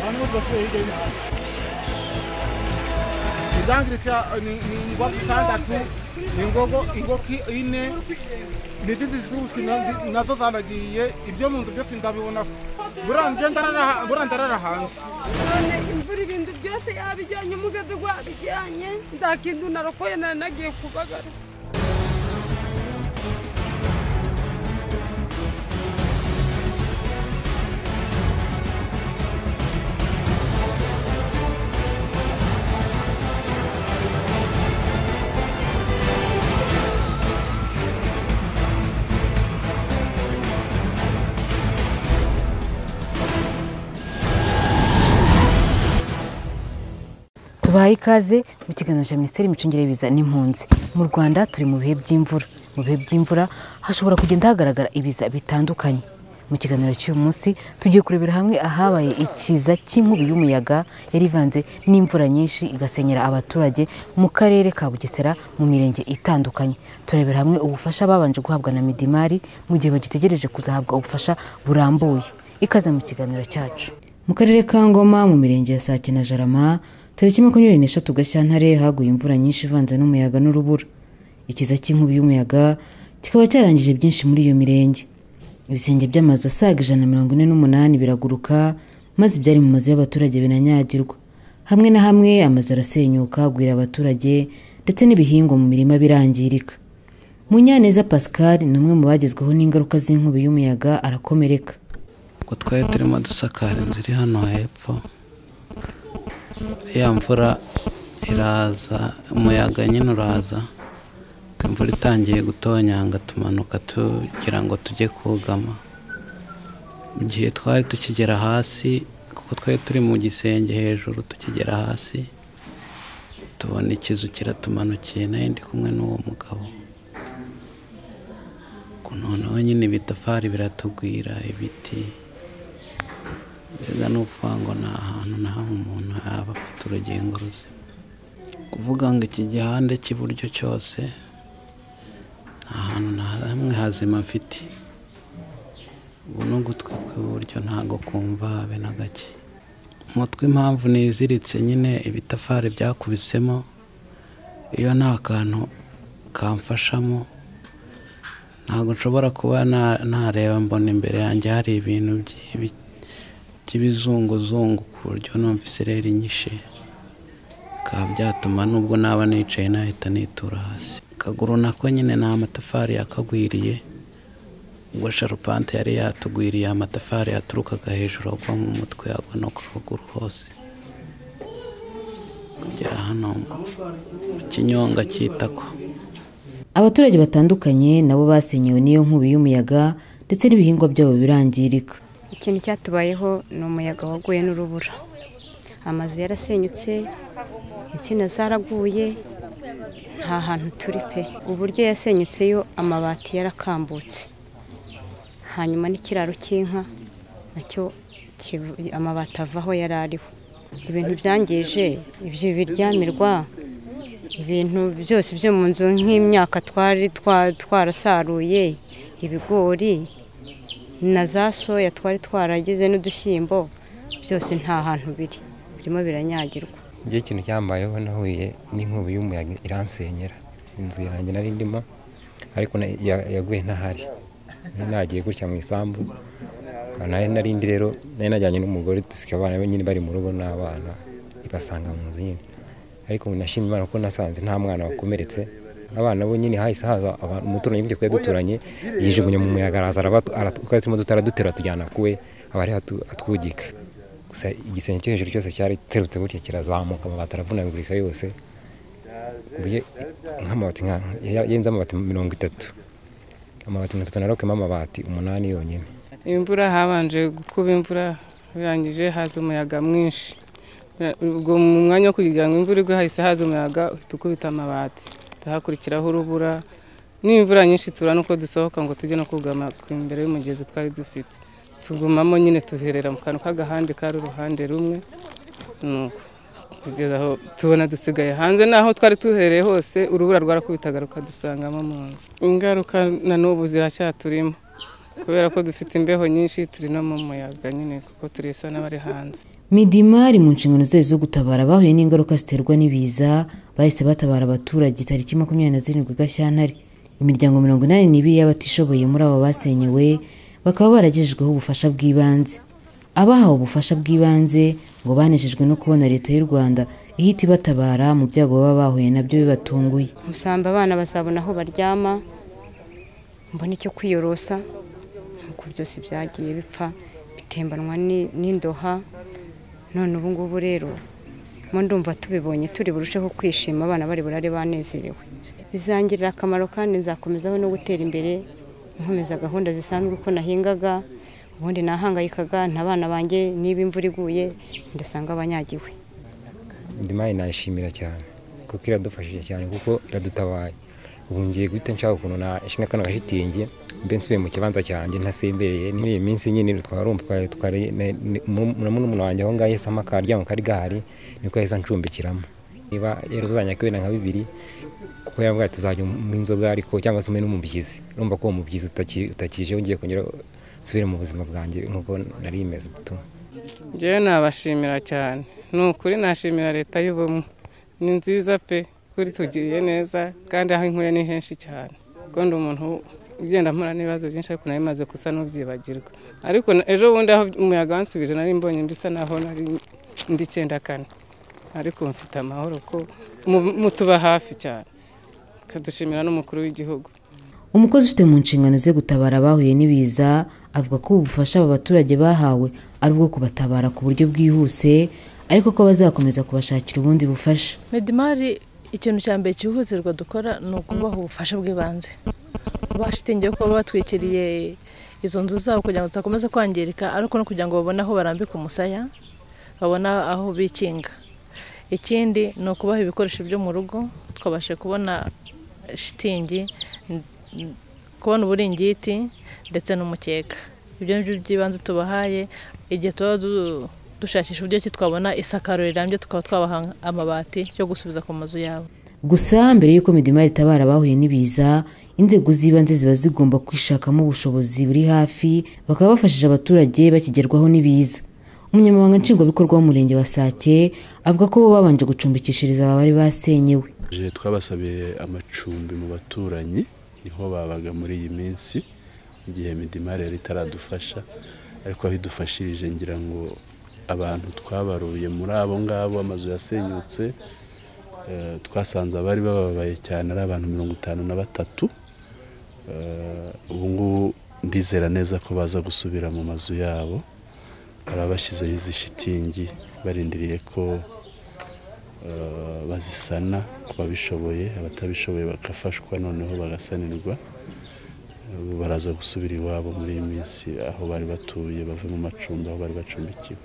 Ni itandatu, ingogo ingoki ine n'izindi zisushwi nazo zaragiye. Ibyo mu nzu byose ndabibona, buriya ndarara hanze. None imvura ibintu byose yabijyanye, umugezi gwabijyanye, nta kintu narokoye, nari nagiye kubagara. Tubahaye ikaze mu kiganiro cya Minisiteri y'Imicungire y'Ibiza n'Impunzi. Mu Rwanda turi mu bihe by'imvura. Mu bihe by'imvura hashobora kugenda hagaragara ibiza bitandukanye. Mu kiganiro cy'uyu munsi tugiye kurebera hamwe ahabaye ikiza cy'inkubi y'umuyaga yari ivanze n'imvura nyinshi igasenyera abaturage mu karere ka Bugesera mu mirenge itandukanye. Turebera hamwe ubufasha babanje guhabwa na Midimari mu gihe bagitegereje kuzahabwa ubufasha burambuye. Ikaze mu kiganiro cyacu. Mu karere ka Ngoma mu mirenge ya Sake na Jarama, tariki 23 Gashyantare haguye imvura nyinshi ivanze n'umuyaga n'urubura. Ikiza cy'inkubi y'umuyaga kikaba cyarangije byinshi muri iyo mirenge. Ibisenge by'amazu asaga 148 biraguruka, maze ibyari mu mazu y'abaturage binanyagirwa. Hamwe na hamwe amazu arasenyuka, agwira abaturage ndetse n'ibihingwa mu mirima birangirika. Munyaneza Pascal ni umwe mu bagezweho n'ingaruka z'inkubi y'umuyaga, arakomereka. Ubwo twari turimo dusakara inzu iri hano hepfo, ya mvura iraza, umuyaga nyine uraza, imvura itangiye gutonyanga tumanuka tugira ngo tujye kugama. Mu gihe twari tukigera hasi, kuko twari turi mu gisenge hejuru, tukigera hasi tubona ikizu kiratumanukiye, nayo ndi kumwe n'uwo mugabo. Noneho nyine ibitafari biratugwira, ibiti, mbega ni ukuvuga ngo ni ahantu na hamwe umuntu yaba afite urugingo ruzima. Kuvuga ngo iki gihande cy'iburyo cyose nta hantu na hamwe hazima mfite. Ubu n'ugutwi kw'iburyo ntago kumva habe na gake. Umutwe impamvu niziritse nyine ibitafari byakubisemo, iyo nta kantu kamfashamo ntabwo nshobora kuba nareba mbona imbere yanjye hari ibintu by'ibizunguzungu, ku buryo numva isereri inyishe, bikaba byatuma nubwo naba nicaye nahita nitura hasi. Akaguru nako nyine ni amatafari yakagwiriye, ubwo sharupante yari yatugwiriye, amatafari yaturukaga hejuru agwa mu mutwe, agwa no ku kaguru hose, kugera hano mu kinyonga cy'itako. Abaturage batandukanye nabo basenyewe n'iyo nkubi y'umuyaga ndetse n'ibihingwa byabo birangirika. Ikintu cyatubayeho ni umuyaga waguye n'urubura, amazu yarasenyutse, insina zaraguye, nta hantu turi pe. Uburyo yasenyutseyo amabati yarakambutse, hanyuma n'ikiraro cy'inka nacyo amabati avaho yari ariho. Ibintu byangije ibyo biryamirwa, ibintu byose byo mu nzu nk'imyaka twari twarasaruye, ibigori na za soya twari twaragize n'udushyimbo, byose nta hantu biri, birimo biranyagirwa. Igihe ikintu cyambayeho nahuye n'inkubi y'umuyaga iransenyera inzu yanjye nari ndimo, ariko yaguye ntahari, nagiye gutya mu isambu. Nari ndi rero nari najyanye n'umugore, dusika abana be nyine bari mu rugo n'abana ibasanga mu nzu nyine, ariko nashimye Imana kuko nasanze nta mwana wakomeretse. Abana bo nyine hahise haza umuturanyi burya twari duturanye, yijugunya mu muyaga araza, twari turimo dutera tujyana kuwe, aba ari atwugika. Gusa igisenge cyo hejuru cyose cyari giterutse gutya kirazamuka, amabati aravunagurika yose, nk'amabati yenze amabati 30, amabati 30 narokemo amabati 8 yonyine. Imvura habanje gukuba imvura, birangije haza umuyaga mwinshi. Ubwo mu mwanya wo kugira ngo imvura igwe hahise haza umuyaga uhita ukubita amabati, hakurikiraho urubura n'imvura nyinshi, tura nuko dusohoka ngo tujye no kugama imbere y'umugezi twari dufite, tugumamo nyine tuherera mu kantu k'agahande kari uruhande rumwe, nuko kugeza aho tubona dusigaye hanze. Naho twari tuhereye hose urubura rwarakubitaga rukadusangamo mu nzu. Ingaruka na n'ubu ziracyaturimo. Kubera ko dufite imbeho nyinshi, turi no mu muyaga nyine, kuko turisa n'abari hanze. Midimari mu nshingano zayo zo gutabara abahuye n'ingaruka ziterwa n'ibiza, bahise batabara abaturage tariki 27 Gashyantare. Imiryango 82 y'abatishoboye muri abo basenyewe bakaba baragejejweho ubufasha bw'ibanze. Abahawe ubufasha bw'ibanze ngo banejejwe no kubona Leta y'u Rwanda ihita ibatabara mu byago baba bahuye nabyo bibatunguye. Musamba abana bazabona aho baryama, mbona icyo kwiyorosa, nkuko byose byagiye bipfa bitembanwa n'indoha. None ubu ngubu rero mo ndumva tubibonye turi burusheho kwishima, abana bari burare banezerewe. Bizangirira akamaro kandi nzakomezaho no gutera imbere, nkomeza gahunda zisanzwe uko nahingaga. Ubundi nahangayikaga ntabana banjye, niba imvura iguye ndasanga abanyagiwe. Midimari nayishimira cyane kuko iradufashije cyane, kuko iradutabaye. Ubu ngiye guhita nshaka ukuntu nashinga kano gashitingi, mbe nsubiye mu kibanza cyanjye ntasembereye. Muri iyi minsi nyine twarumva twari na murumuna wanjye aho ngaho yahise ampa akaryamo kari gahari, niko yahise ancumbikiramo. Niba rero uzajya kwenda nka 2, kuko yambwiye ati tuzajya mu inzoga ariko cyangwa se umwe n'umubyizi. Urumva ko uwo mubyizi utakije, ugiye kongera nsubire mu buzima bwanjye nkuko nari meze tu. Njyewe nabashimira cyane, ni ukuri nashimira Leta y'ubumwe, ni nziza pe, kuri tugiriye neza kandi aho inkuye ni henshi cyane. Kuko ndi umuntu ugenda mpura n'ibibazo byinshi, ariko nari maze gusa n'ubyibagirwa. Ariko ejo bundi aho umuyaga wansubije nari mbonye mbisa naho nari ndi 94, ariko mfite amahoro ko mutuba hafi cyane, kadushimira n'umukuru w'igihugu. Umukozi ufite mu nshingano ze gutabara abahuye n'ibiza avuga ko ubufasha aba baturage bahawe ari ubwo kubatabara ku buryo bwihuse, ariko ko bazakomeza kubashakira ubundi bufasha. Midimari ikintu cya mbere cyihutirwa dukora ni ukubaha ubufasha bw'ibanze, kubaha shitingi yo kuba batwikiriye izo nzu zabo kugira ngo zidakomeza kwangirika, ariko no kugira ngo babone aho barambika umusaya, babone aho bikinga. Ikindi ni ukubaha ibikoresho byo mu rugo, twabashe kubona shitingi, kubona uburingiti ndetse n'umukeka. Ibyo ni byo by'ibanze tubahaye. Igihe tuba dushakisha uburyo ki twabona isakaro rirambye, tukaba twabaha amabati yo gusubiza ku mazu yabo. Gusa mbere y'uko Midimari itabara abahuye n'ibiza, inzego z'ibanze ziba zigomba kwishakamo ubushobozi buri hafi, bakaba bafashije abaturage bakigerwaho n'ibiza. Umunyamabanga nshingwabikorwa w'umurenge wa Sake avuga ko bo babanje gucumbikishiriza aba bari basenyewe. Twabasabiye amacumbi mu baturanyi, niho babaga muri iyi minsi igihe Midimari yari itaradufasha, ariko aho idufashirije ngira ngo abantu twabaruye muri abo ngabo amazu yasenyutse, twasanze abari bababaye cyane ari abantu 53. Ubu ngubu ndizera neza ko baza gusubira mu mazu yabo, barabashyizeho izi shitingi barindiriye ko bazisana ku babishoboye, abatabishoboye bagafashwa noneho bagasanirwa. Baraza gusubira iwabo muri iyi minsi aho bari batuye, bave mu macumbi aho bari bacumbikiwe.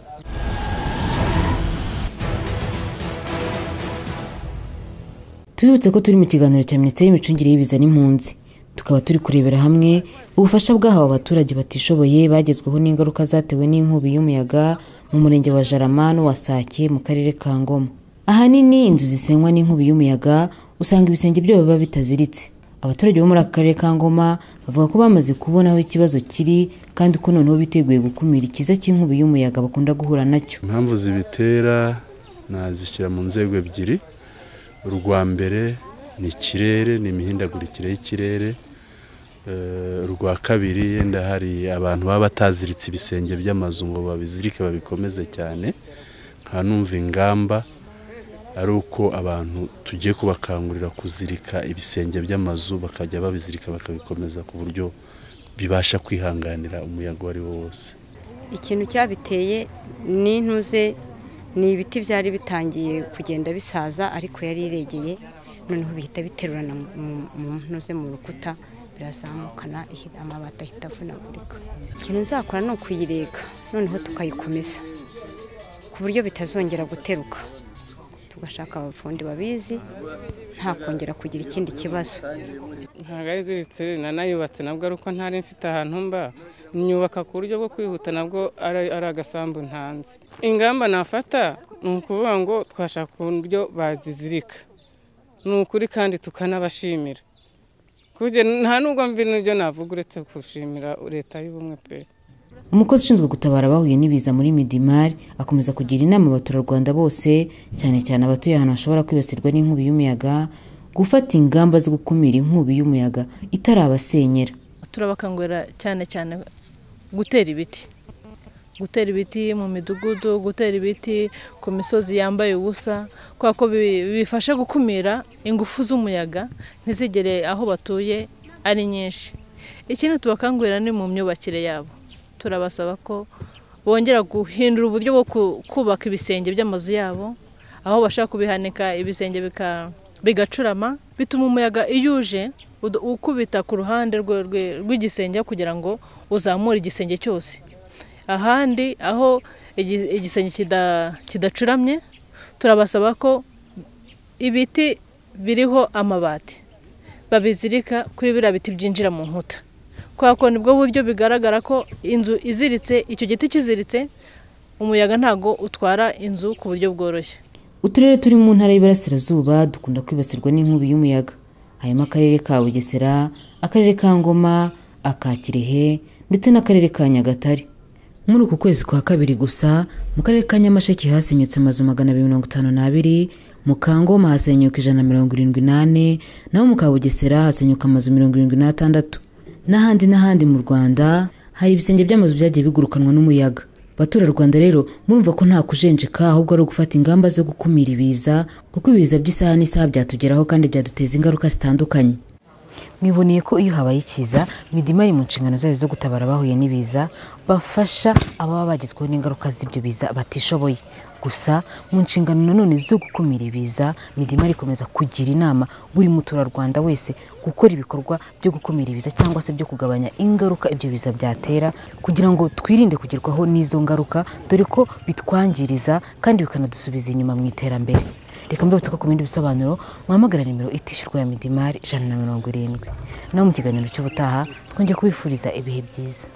Tubibutse ko turi mu kiganiro cya Minisiteri y'Imicungire y'Ibiza n'Impunzi, tukaba turi kurebera hamwe ubufasha bwahawe abaturage batishoboye bagezweho n'ingaruka zatewe n'inkubi y'umuyaga mu murenge wa Jarama n'uwa Sake mu karere ka Ngoma. Ahanini inzu zisenywa n'inkubi y'umuyaga usanga ibisenge byabo biba bitaziritse. Abaturage bo muri aka karere ka Ngoma bavuga ko bamaze kubona aho ikibazo kiri, kandi ko noneho biteguye gukumira ikiza cy'inkubi y'umuyaga bakunda guhura nacyo. Impamvu zibitera nazishyira mu nzego ebyiri. Urwa mbere ni ikirere, ni imihindagurikire y'ikirere. Urwa kabiri yenda hari abantu baba bataziritse ibisenge by'amazu ngo babizirike babikomeze cyane. Nka numva ingamba ari uko abantu tugiye kubakangurira kuzirika ibisenge by'amazu, bakajya babizirika bakabikomeza ku buryo bibasha kwihanganira umuyaga uwo ari wo wose. Ikintu cyabiteye ni intuze, ni ibiti byari bitangiye kugenda bisaza, ariko yari iregeye, noneho bihita biterurana mu ntuze mu rukuta, birazamukana, amabati ahita avunagurika. Ikintu nzakora ni ukuyireka noneho tukayikomeza ku buryo bitazongera guteruka, tugashaka abafundi babizi, nta kongera kugira ikindi kibazo. Ntabwo ari iziritse, nanayubatse nabwo ari uko ntari mfite ahantu mba, nyubaka ku buryo bwo kwihuta, nabwo ari agasambu ntanze. Ingamba nafata ni ukuvuga ngo twashaka uburyo bazizirika, ni ukuri, kandi tukanabashimira Kuje nta nubwo mbi n'ibyo navuga uretse gushimira leta y'ubumwe pe. Umukozi ushinzwe gutabara abahuye n'ibiza muri Midimar akomeza kugira inama abaturarwanda bose, cyane cyane abatuye ahantu hashobora kwibasirwa n'inkubi y'umuyaga, gufata ingamba zo gukumira inkubi y'umuyaga itarabasenyera. Turabakangurira cyane cyane gutera ibiti, gutera ibiti mu midugudu, gutera ibiti ku misozi yambaye ubusa, kubera ko bifasha gukumira ingufu z'umuyaga ntizigere aho batuye ari nyinshi. Ikindi tubakangurira ni mu myubakire yabo, turabasaba ko bongera guhindura uburyo bwo kubaka ibisenge by'amazu yabo, aho bashaka kubihanika ibisenge bigacurama, bituma umuyaga iyo uje ukubita ku ruhande rw'igisenge kugira ngo uzamure igisenge cyose. Ahandi aho igisenge kidacuramye, turabasaba ko ibiti biriho amabati babizirika kuri biriya biti byinjira mu nkuta, kubera ko nibwo buryo bigaragara ko inzu iziritse, icyo giti kiziritse, umuyaga ntago utwara inzu ku buryo bworoshye. Uturere turi mu ntara y'Iburasirazuba dukunda kwibasirwa n'inkubi y'umuyaga, harimo akarere ka Bugesera, akarere ka Ngoma, aka Kirehe ndetse n'akarere ka Nyagatare. Muri uku kwezi kwa kabiri gusa, mu karere ka Nyamasheke hasenyutse amazu 252, mu Kangoma hasenyuka 174, naho mu ka Bugesera hasenyuka amazu 76. N'ahandi n'ahandi mu Rwanda hari ibisenge by'amazu byagiye bigurukanwa n'umuyaga. Baturarwanda rero murumva ko nta kujenjeka, ahubwo ari ugufata ingamba zo gukumira ibiza, kuko ibiza by'isaha n'isaha byatugeraho kandi byaduteza ingaruka zitandukanye. Mwiboneye ko iyo habaye ikiza, Midimar mu nshingano zayo zo gutabara abahuye n'ibiza, bafasha ababa bagizweho n'ingaruka z'ibyo biza batishoboye. Gusa mu nshingano nanone zo gukumira ibiza, Midimar ikomeza kugira inama buri muturarwanda wese gukora ibikorwa byo gukumira ibiza cyangwa se byo kugabanya ingaruka ibyo biza byatera, kugira ngo twirinde kugerwaho n'izo ngaruka, dore ko bitwangiriza kandi bikanadusubiza inyuma mu iterambere. Reka mbibutse ko ku bindi bisobanuro muhamagara nimero itishyurwa ya Midimar 170. Naho mu kiganiro cy'ubutaha twongeye kubifuriza ibihe byiza.